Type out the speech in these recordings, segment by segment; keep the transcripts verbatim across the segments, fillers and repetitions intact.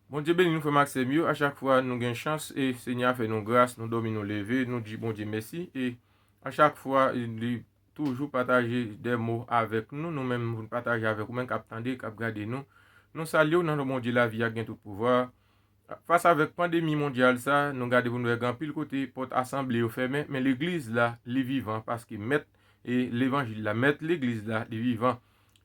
Bondye beni nou, frè m ak sè m yo. A chak fwa nou gen chans, e Senyè a fè nou gras, nou dòmi, nou leve, nou di Bondye mèsi. E a chak fwa, li toujou pataje de mo avèk nou, nou menm pou n pataje avèk ou menm k ap tande, k ap gade nou. Nou salye w nan non Bondye lavi a k gen tout pouvwa. Fas avèk pandemi mondyal sa, nou gade pou nou wè gen anpil kote pòt asanble yo fèmen, men legliz la, li vivan, paske mèt e levanjil la, mèt legliz la, li vivan.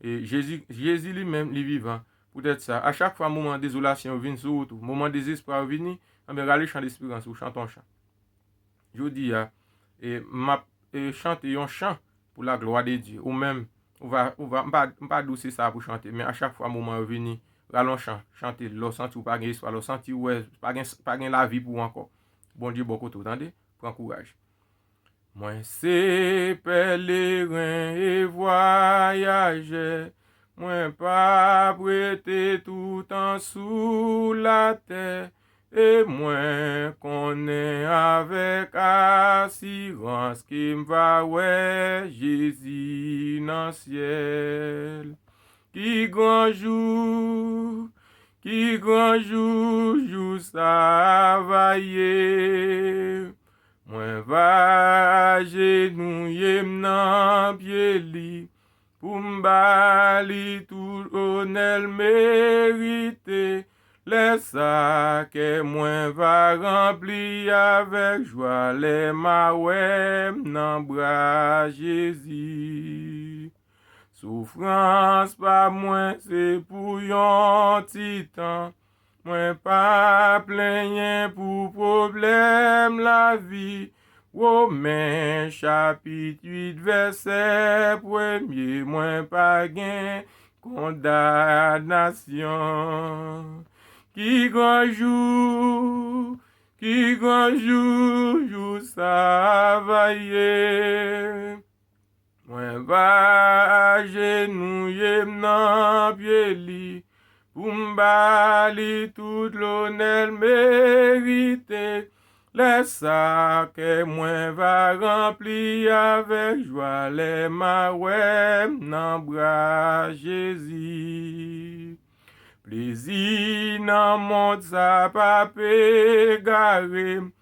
E Jezi, Jezi li menm, li vivan. Poutèt sa, a chak fwa moman dezolasyon yo vin sou wout ou, moman dezespwa yo vini, anben, rale chan lesperans ou, chante yon chan. Jodi a, e, m ap, e, chante yon chan pou la glwa de Dye. Ou menm, ou va, ou va, m pa, m pa di w se sa pou chante, men a chak fwa moman yo vini, rale yon chan, chante l. Lè w santi w pa gen espwa, lè w santi w wè, pa gen, pa gen lavi pou ou ankò. Bondye bò kote w, tande? Pran kouraj. Mwen se pèleren e vwayajè, mwen p ap rete toutan sou latè, e mwen konnen avèk asirans ke m va wè Jezi nan syèl. Ki gran jou, ki gran jou, jou sa va ye. Mwen va ajenouye m nan pye li, pou m ba li tout onè l merite. Lè sa, kè mwen va ranpli avèk jwa, lè m a wè m nan bra Jezi. Soufrans pa mwen se pou yon ti tan. Mwen pa plenyen pou pwoblèm lavi. Women chapit uit vèsè premye, mwen pa gen kondanasyon. Ki gran jou, ki gran jou, jou sa va ye. Mwen va ajenouye m nan pye li, pou m ba li tout lonè l merite. Lè sa, kè mwen va ranpli avèk jwa, lè m a wè m nan bra Jezi. Plezi nan mond sa p ap egare m,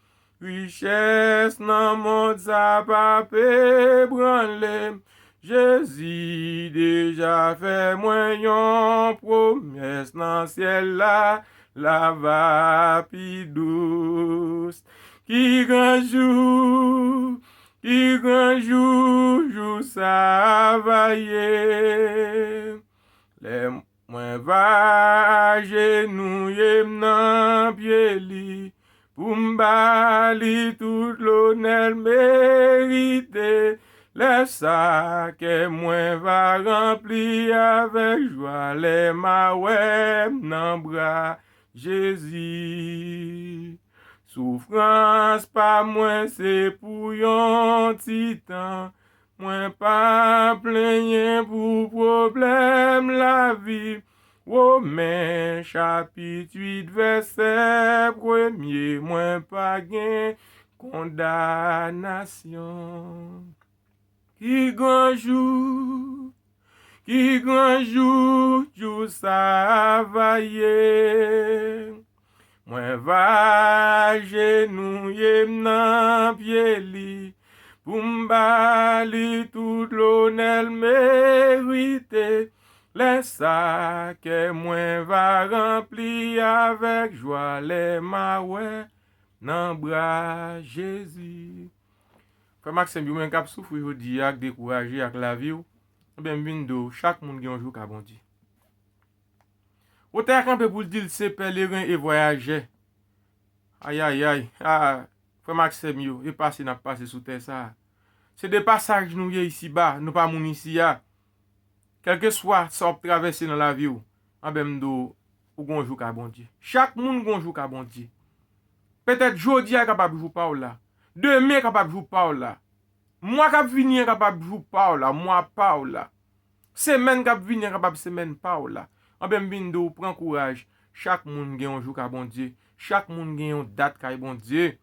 richès nan mond sa p ap ebranle m. Jezi deja fè mwen yon pwomès, nan syèl la, la va pi dous. Ki gran jou, ki gran jou, jou sa va ye. Lè mwen va ajenouye m nan pye li, pou m ba li tout lonè l merite. Lè sa, kè mwen va ranpli avèk jwa, lè m a wè m nan bra Jezi. Soufrans pa mwen se pou yon ti tan. Mwen pa plenyen pou pwoblèm lavi. Women chapit uit vèsè premye, mwen pa gen kondanasyon. Ki gran jou, ki gran jou, jou sa va ye. Mwen va ajenouye m nan pye li, pou m ba li tout lonè l merite. Lè sa, kè mwen va ranpli avèk jwa, lè m a wè nan bra Jezi. Frè m ak sè m yo, menm k ap soufri jodi a, k dekouraje ak lavi w, ebyen, m vin di w, chak moun gen yon jou ka Bondye. Otè a kanpe pou l di l se pèleren e vwayajè. Ayayay, a, frè m ak sè m yo, e pase n ap pase sou tè sa a. Se de pasaj nou ye isiba, nou pa moun isi a. Kèlkeswa sa w ap travèse nan lavi w, anben m di w, ou gen yon jou ka Bondye. Chak moun gen yon jou ka Bondye. Petèt jodi a kapab jou pa w la. Demen kapab jou pa w la. Mwa k ap vini an kapab jou pa w la, mwa pa w la. Semèn k ap vini an kapab semèn pa w la. Anben m vin di w, pran kouraj. Chak moun gen yon jou ka Bondye. Chak moun gen yon dat kay Bondye.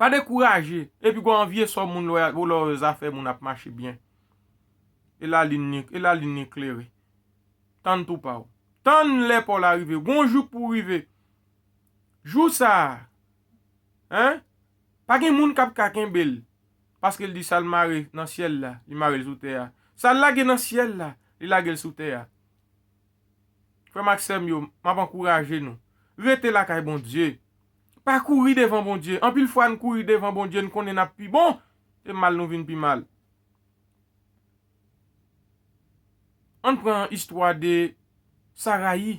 Pa dekouraje. Epi w anvye sò moun lè w, lè w zafè moun ap mache byen. E lalin ni, e lalin ni klere. Tann tou pa w. Tann lè pa w la rive. Gon jou k pou rive. Jou sa a, en, pa gen moun k ap ka kenbe l. Paske l di sa l mare nan syèl la, li mare l sou tè a. Sa l lage nan syèl la, li lage l sou tè a. Frè m ak sè m yo, m ap ankouraje nou. Rete lakay Bondye. Pa kouri devan Bondye. Anpil fwa, n kouri devan Bondye, n konnen n ap pi bon, e mal nou vin pi mal. Ann pran istwa de Sarayi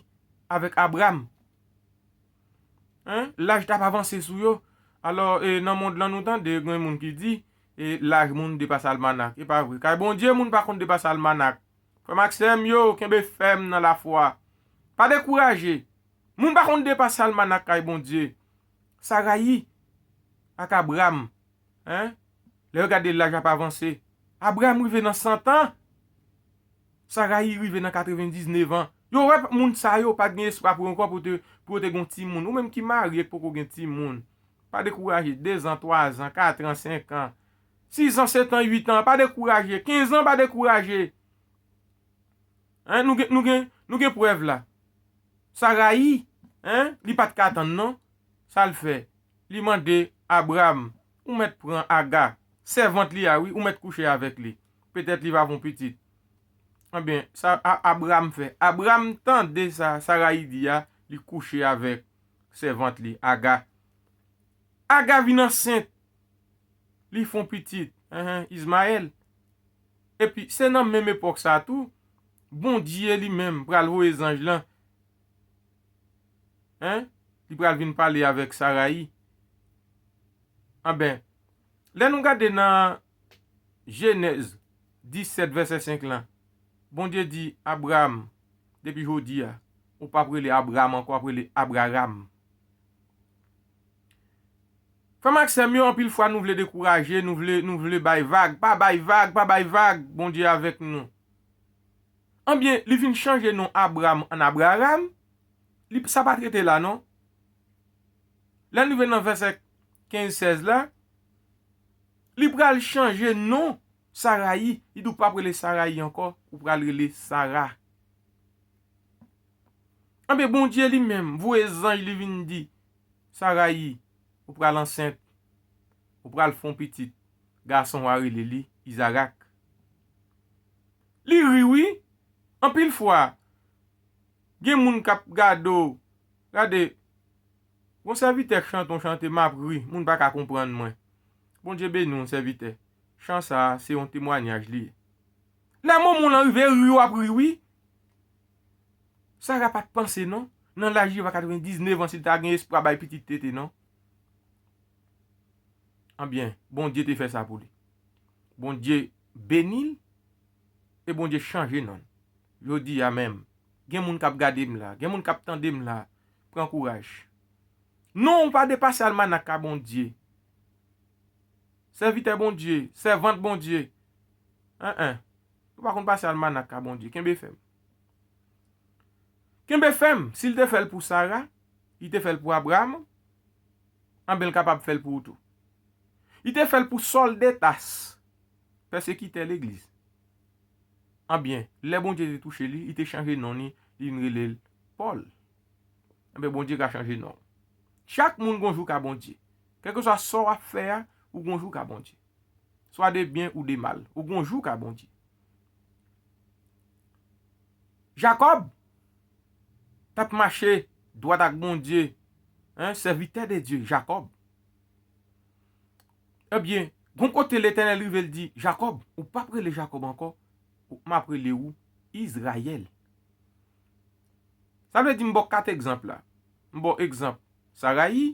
avèk Abram. En, laj t ap avanse sou yo. Alò, e, nan mond lan, nou tande gen moun ki di, e, laj moun depase almanak. E pa vre. Kay Bondye, moun pa konn depase almanak. Frè m ak sè m yo, kenbe fèm nan lafwa. Pa dekouraje. Moun pa konn depase almanak kay Bondye. Sarayi ak Abram, en, lè yo gade laj ap avanse, Abram rive nan san tan, Sarayi rive nan katrevendiznèf an. Yo wè moun sa yo pa t gen espwa pou yo ankò pou te, pou yo te gen yon timoun. Ou menm ki marye k poko gen timoun, pa dekouraje. Dezan, twazan, katran, senkan, sizan, setan, uitan, pa dekouraje. Kenzan, pa dekouraje. En, nou gen, nou gen, nou gen prèv la. Sarayi, en, li pa t ka tann non. Sa l fè? Li mande Abram, ou mèt pran Aga, sèvant li a wi, ou mèt kouche avèk li. Petèt li va fè yon pitit. Ebyen, sa A-, Abram fè. Abram tande sa Sarayi di a, li kouche avèk sèvant li, Aga. Aga vin ansent. Li fè yon pitit, enhen, Izmayèl. Epi, se nan menm epòk sa a tou, Bondye li menm pral voye zanj lan. En? Li pral vin pale avèk Sarayi. Anben, lè nou gade nan Jenèz disèt, vèsè senk lan, Bondye di Abram, depi jodi a, ou p ap rele Abram ankò, w ap rele Abraram. Frè m ak sè m yo, anpil fwa nou vle dekouraje, nou vle, nou vle bay vag, pa bay vag, pa bay vag, Bondye avèk nou. Anbyen, li vin chanje non Abram an Abraram, li, sa pa t rete la non. Lè n rive nan vèsè kenz, sèz la, li pral chanje non Sarayi, li di w p ap rele Sarayi ankò, ou pral rele Sara. Anben, Bondye li menm voye zanj li vin di Sarayi, ou pral ansent, ou pral fè yon pitit, gason w a rele li Izarak. Li ri wi, anpil fwa, gen moun k ap gade w, gade, gon sèvitè k chante yon chante, m ap ri, moun pa ka konprann mwen. Bondye beni w, sèvitè. Chan sa a, se yon temwayaj li ye. Lè moman w lan rive, ri w ap ri wi. Sara pa t panse non, nan laj li pa katrevendiznèf an, si l ta gen espwa bay pitit tete non. Anbyen, Bondye te fè sa pou li. Bondye beni l, e Bondye chanje non l. Jodi a menm, gen moun k ap gade m la, gen moun k ap tande m la, pran kouraj. Non w pa depase almanak a Bondye. Sèvitè Bondye, sèvant Bondye. En, en. Ou pa konn pase almanak a Bondye. Kenbe fèm. Kenbe fèm. Si l te fè l pou Sara, li te fè l pou Abraram, anben l kapab fè l pou ou tou. Li te fè l pou Sòl de Tas, pèsekitè legliz. Anbyen, lè Bondye te touche li, li te chanje non li, li vin rele l Pòl. Anbyen, Bondye ka chanje non. Chak moun gon jou ka Bondye. Kèlkeswa sa w ap fè a, ou gon jou ka Bondye. Swa de byen ou de mal, ou gon jou ka Bondye. Jakòb t ap mache dwat ak Bondye, en, sèvitè de Dye, Jakòb. Ebyen, gon kote Letènèl rive, l di, Jakòb, ou p ap rele Jakòb ankò, ou, m ap rele ou Izrayèl. Sa vle di, m ba w kat egzanp la. M ba w egzanp Sarayi,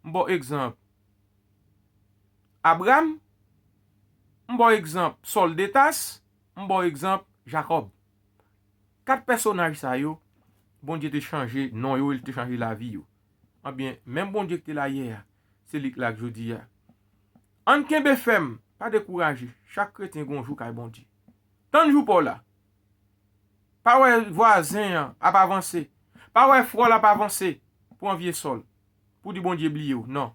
m ba w egzanp Abram, m ba w egzanp Sòl de Tas, m ba w egzanp Jakòb. Kat pèsonaj sa yo, Bondye te chanje non yo, e l te chanje lavi yo. Anbyen, menm Bondye ki te la yè a, se li k la jodi a. Ann kenbe fèm, pa dekouraje. Chak kretyen gon jou kay Bondye. Tann jou pa w la. Pa wè vwazen an ap avanse. Pa wè frè w ap avanse pou anvye sòl, pou di Bondye bliye w. Non.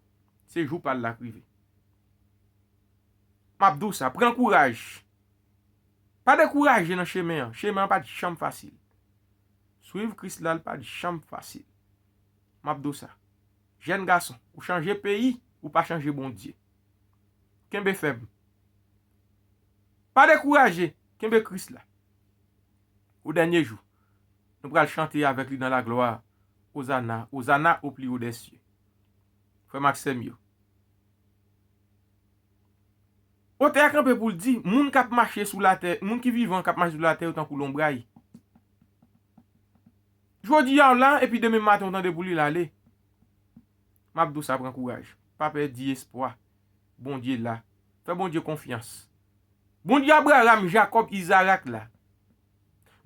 Se jou pa l la k rive. M ap di w sa, pran kouraj. Pa dekouraje nan chemen an. Chemen an pa t janm fasil. Swiv Kris la, l pa t janm fasil. M ap di w sa. Jèn gason, ou chanje peyi, ou pa chanje Bondye. Kenbe fèm. Pa dekouraje, kenbe Kris la. O dènye jou, nou pral chante avèk li dans la gloire. Ozana, Ozana au plus haut des cieux. Frè m ak sè m yo. Otè a kanpe pou l di, moun k ap mache sou latè, moun ki vivan k ap mache sou latè yo tankou lonbray. Jodi a w la, epi demen maten w tande pou li l ale. M ap di w sa, pran kouraj. Pa pèdi espwa. Bondye la. Fè Bondye konfyans. Bondye Abraram, Jakòb, Izarak la.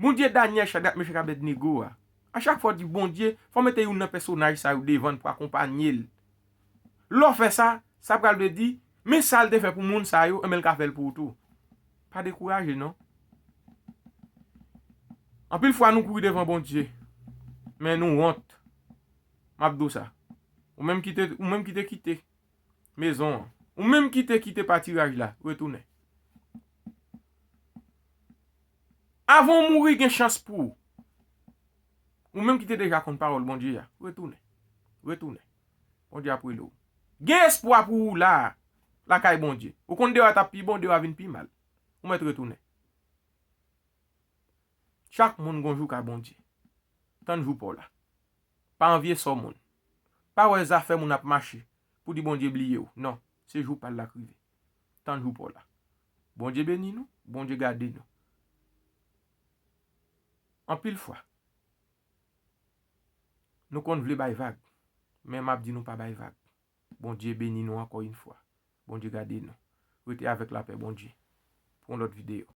Bondye Danyèl, Chadrak, Mechak, Abèdnego a. A chak fwa w di Bondye, fò w mete youn nan pèsonaj sa yo devan l pou akonpanye l. Lè w fè sa, sa pral vle di, men sa l te fè pou moun sa yo, enben l ka fè l pou ou tou. Pa dekouraje non. Anpil fwa nou kouri devan Bondye, men nou wont. M ap di w sa. Ou menm ki te, ou menm ki te kite mezon an. Ou menm ki te kite patiraj la, retounen. Avan w mouri, gen chans pou ou. Ou menm ki te deja konn pawòl Bondye a, retounen. Retounen. Bondye ap rele w. Gen espwa pou ou la a, lakay Bondye. Ou konn deyò a t ap pi bon, deyò a vin pi mal. Ou mèt retounen. Chak moun gon jou ka Bondye. Tann jou pa w la. Pa anvye sò moun. Pa wè zafè moun ap mache pou di Bondye bliye w. Non, se jou pa l la k rive. Tann jou pa w la. Bondye beni nou, Bondye gade nou. Anpil fwa, nou konn vle bay vag, men m ap di nou pa bay vag. Bondye beni nou ankò yon fwa. Bondye gade nou. Rete avèk lapè Bondye pou yon lòt videyo.